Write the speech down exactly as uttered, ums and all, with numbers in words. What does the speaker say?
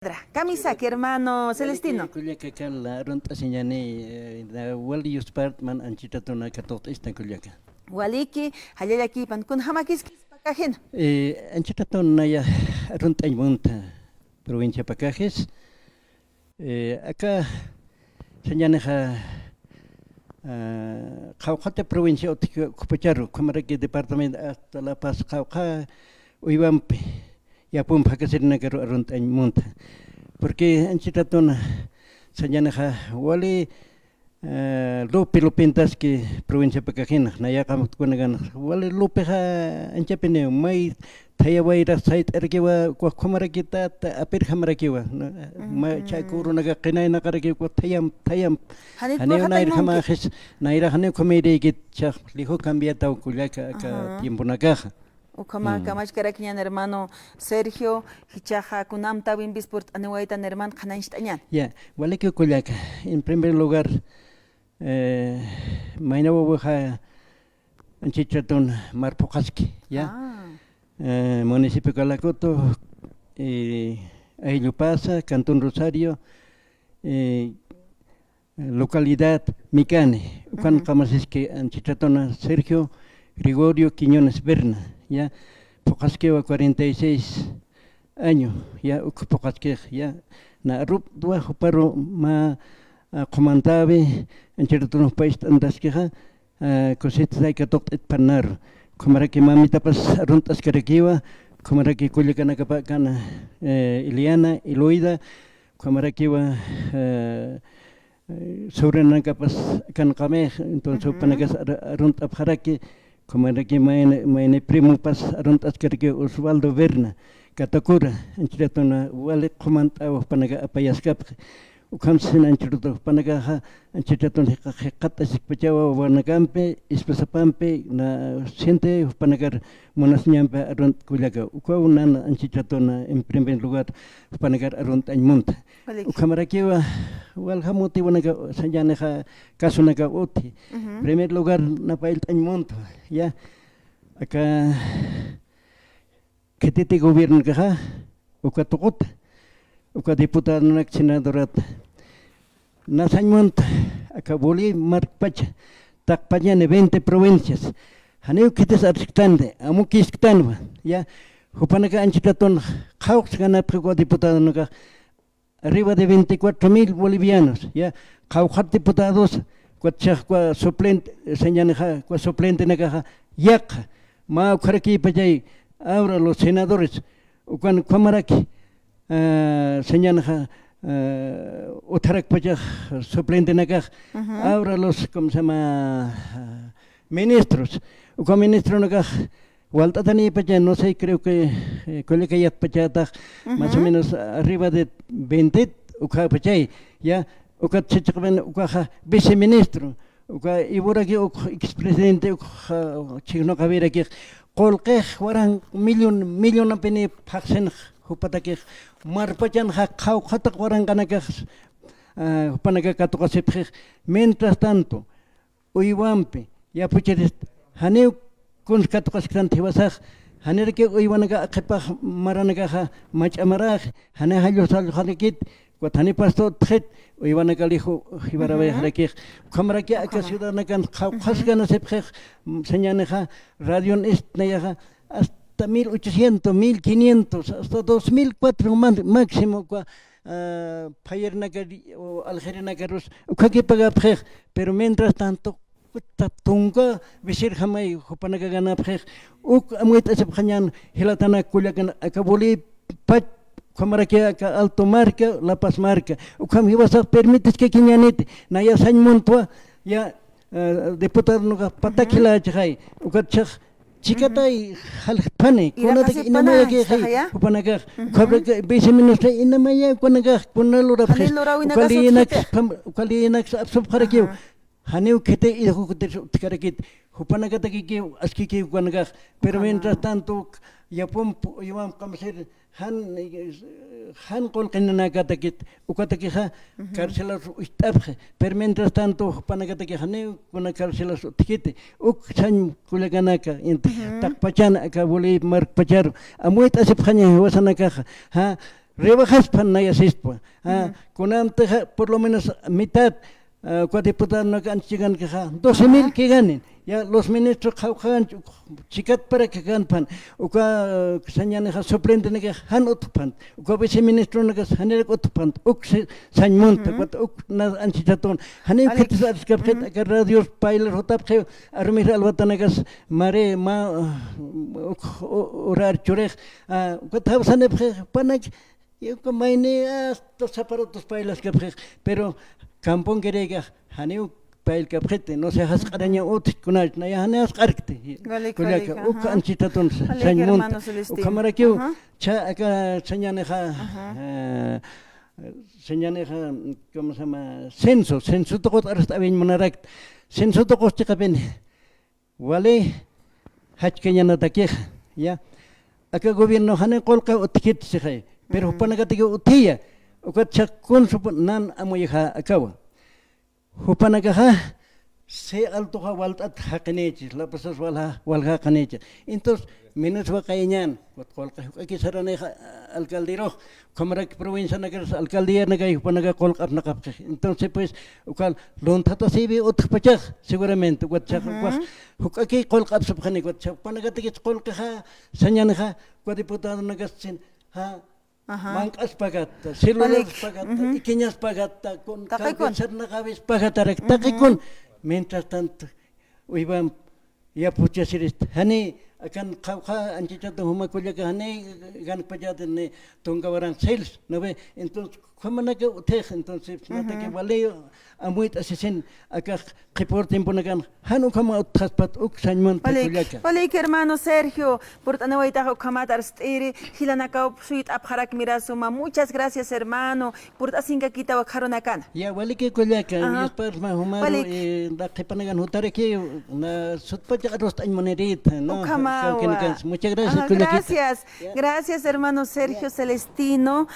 Kamisaki, hermano Celestino. Waliki, kullaka, kal arunt'asiñani, eh, na wali yuspart man anchit'atuna katuqt'isna, kullaka. Waliki, jallallakipan, kunjamakis pakaxin. Eh, anchit'atun naya arunt'añ munta, provincia Pacajes. Eh, aka sañanixa, ah, qhawqhati provincia utjki ukhupacharu, ukhamaraki departamento hasta La Paz qhawqha uywampi, yapumpi jakasirinakaru arunt'añ munta. Porque anchit'atun sañanixa wali, ah, lupi lupintaski provincia Pacajes, nayaxa mutkunakan wali lupixa anchapiniw, may thaya wayrax sayt'arakiwa, ukhamaraki tata apirjamarakiwa, ¿no? Ma, ch'aku urunaka qinaynaqarakiwa, thayamp, thayamp. Janiw nayrjamaxis, nayrax janiw ukhamayrïkit, chax liju cambiataw, kullaka, aka tiemponakaxa. Ukhama kamachkarakiñan, hermano Sergio, jichhaxa kunamtawimpis purt'aniwaytan, hermano, qhanañcht'añan. Ya, waliki, kullaka. En primer lugar, eh, maynaw wawixa anchit'atun mar phuqhaski, ya. Eh, municipio Calacoto, eh, Ayllupasa, Cantón Rosario, eh, localidad Micane, ukan qamasiski anchit'atuna Sergio Gregorio Quiñones Berna, ya, phuqhaskiwa cuarenta y seis año, ya, uk phuqhaskix, ya, na aruptwa juparu mä, ah, qhumantawi, anchit'atun jupa ist'antaskixa, ah, kusitsay katuqt'it panaru. Ukhamaraki mamitapas arunt'askarakiwa, ukhamaraki kullakanakapa kan, eh, Ileana, Iloida, ukhamarakiwa, eh, eh, sobrinonakapas kan qamix, entonces, jupanakas ar-, arunt'apxaraki, ukhamaraki mayni, mayni primopas arunt'askaraki Osvaldo Berna, Catacora, anchit'atuna wali qhumant'awa jupanaka apayaskapxi. Ukhamsina anchit'atun jupanakaxa, anchit'atun jiqa-, jiqat'asikpachawa wawanakampi, esposapampi, na siente jupanakar munasiñampi arunt'a, kullaka. Ukaw nana anchit'atuna en primer lugar jupanakar arunt'añ munta. Waliki. Ukhamarakiwa, walja mutiwanaka sañanixa casunaka utji. Primer lugar, napayllt'añ munta, ya. Aka khititi gobiernonakaxa, uka tuquta, uka diputadonak, senadorata. Nasañ munta, aka Bolivia markpacha, taqpañani veinte provincias. Janiw khitis arsktanti, amukisktanwa, ya. Jupanaka anchit'atun qhawqs ganapxi uka diputadonakax, arriba de veinticuatro mil bolivianos, ya, qhawqhat diputados, ukat chax uka suplente, sañanixa, uka suplentenakaxa, yaqha, mä ukharakipachay, ahora los senadores, ukan ukhamaraki, ah, sañanixa, ah, utjarakpachax suplentenakax, ahora los, ¿cómo se llama? Ah, ministros, uka ministronakax, walt'atanipacha, no sé, creo que, eh, kullaka yatpachatax, más o menos arriba de veinte, ukapachay, ya, ukat chichiqapin ukaxa viceministro, uka Ivoraki uk expresidente, uk, ah, chhijnuqawirakix, qullqix waranq millón, millonapini phaxsinx jupatakix, marpachanxa qhawqhataq waranqanakax, ah, jupanaka katuqasipxix, mientras tanto, uywampi, yapuchirist, janiw kuns katuqasktanti jiwasax, janirakiw uywanaka qhipax maranakaxa mach'a maraxi, janiw jallus jallus jarakit, ukat janiw pasto utjxit, uywanaka liju jiwarawayxarakix, ukhamaraki aka ciudadanakan qhawqhas ganasipxix, sañanixa, radion istnayaxa, hasta mil ochocientos, mil quinientos, hasta dos mil cuatro ma-, máximo, uka, ah, phayirnakar o alxirinakarus, ukhaki pagapxix, pero mientras tanto, ukat tunka visirjamay jupanaka ganapxix, uk amuyt'asipxañan jilatanak kullakan aka Bolivia pach, ukhamaraki aka Alto marka, La Paz marka, ukham jiwasax permitiskakiñaniti, naya sañ muntwa, ya, eh, diputadonukax patak jilachaxay, ukat chax chikatay jaljtpani, kunatak inamayakixay jupanakax, ukhamaraki viceministra inamaya ukanakax, kuna lurapxi, uka liyinaks, uka liyinaks apsupxarakiw, janiw khiti iju khitir utjkarakit, jupanakatakikiw askikiw ukanakax, pero mientras tanto, yapump, yapump qamsir, jan, jan qullqinanakatakit, ukatakixa carcelas ucht'apxi, pero mientras tanto, jupanakatakix janiw kuna carcelas utjkiti, uk sañ kullakanaka, inti taqpachan aka Bolivia markpacharu, amuyt'asipxaña jiwasanakaxa, ja, Rebajaspan nayasistwa. Ah, kunamtaxa, por lo menos mitad, ah, uka diputadonaka anchhichikankaxa doce mil que ganen. Ya, los ministros qhawqhanch, uk chikat para kakanpan, uka, ah, sañänixa suplentenakax jan utjpan, uka viceministronakas janirak utjpan, uk si-, sañ munta, ukat uk na anchhichatun. Janiw khitis arskapxit, aka radios paylar jutapxiw, arumir alwatanakas, mare, ma, ah, uk, u-, urar churix, ah, ukat jawsanipxi, panak, y uka mayni hasta saparatus paylaskapxix, pero camponkirïkax janiw paylkapxiti, no sé, jasq'arañaw utjkti kunach, naya jani jasq'arkti. Kullaka, uka anchhitatun sañ munta. Ukhamarakiw, chha aka sañänixa, eh, sañänixa, ¿cómo se llama? Censo, censo tuqut arst'awiñ munarakta. Censo tuqus chiqapini. Wali jachkañanatakixa, ya. Aka gobierno jani qullqi utjkit sixay, pero jupanakataki utjiya, ukat chhaqkun sup nan amuyja akawa. Jupanakaxa, si altuxa walt'at jaqinïchis, lapasas walja, walja jaqinïchis. Entonces, menos waqayañan, ukat qullqi juk'aki saranixa alcalderux, Ukhamaraki provincianakaras alcaldianakay jupanaka qullq'apnaqapxi. Entonces, pues, uka lunthatasïwi utjpachax, seguramente, ukat chhax, ukax, juk'aki qullq'apsipxani, ukat chhax, jupanakatakis qullqixa, sañänixa, uka diputadonakassin, ja, mank'as pagatta, celular pagatta, ikiñas pagatta, kun, taqikun, kawkit sarnaqawis pagatarak, taqikun. Mientras tanto, uywamp yapuchasirist, jani akan qhawqha anchhichata juma kullaka jani gankpachäti ni tunka waranq sils, ¿no ve? Entonces, ukhamanaka utjix, entonces, nataki wali amuyt'asisin, akax qhipür tiemponakan, jan ukhama utjaspat uk sañ munta kullaka. Walik, walik, hermano Sergio, purt'aniwaytaxa ukhamat arst'iri, jilanakaw suyt'apxarak mira suma. Muchas gracias, hermano. Purt'asinkakitaw akharunakana. Ya, waliki kullaka, yusparsma jumaru, eh, na qhipanakan jutaraki, na sutpacha arust'añ munirïta, ¿no? Ukhamawa. Kawkinakansa. Muchas gracias, kullakita. Gracias. Gracias, hermano Sergio Celestino.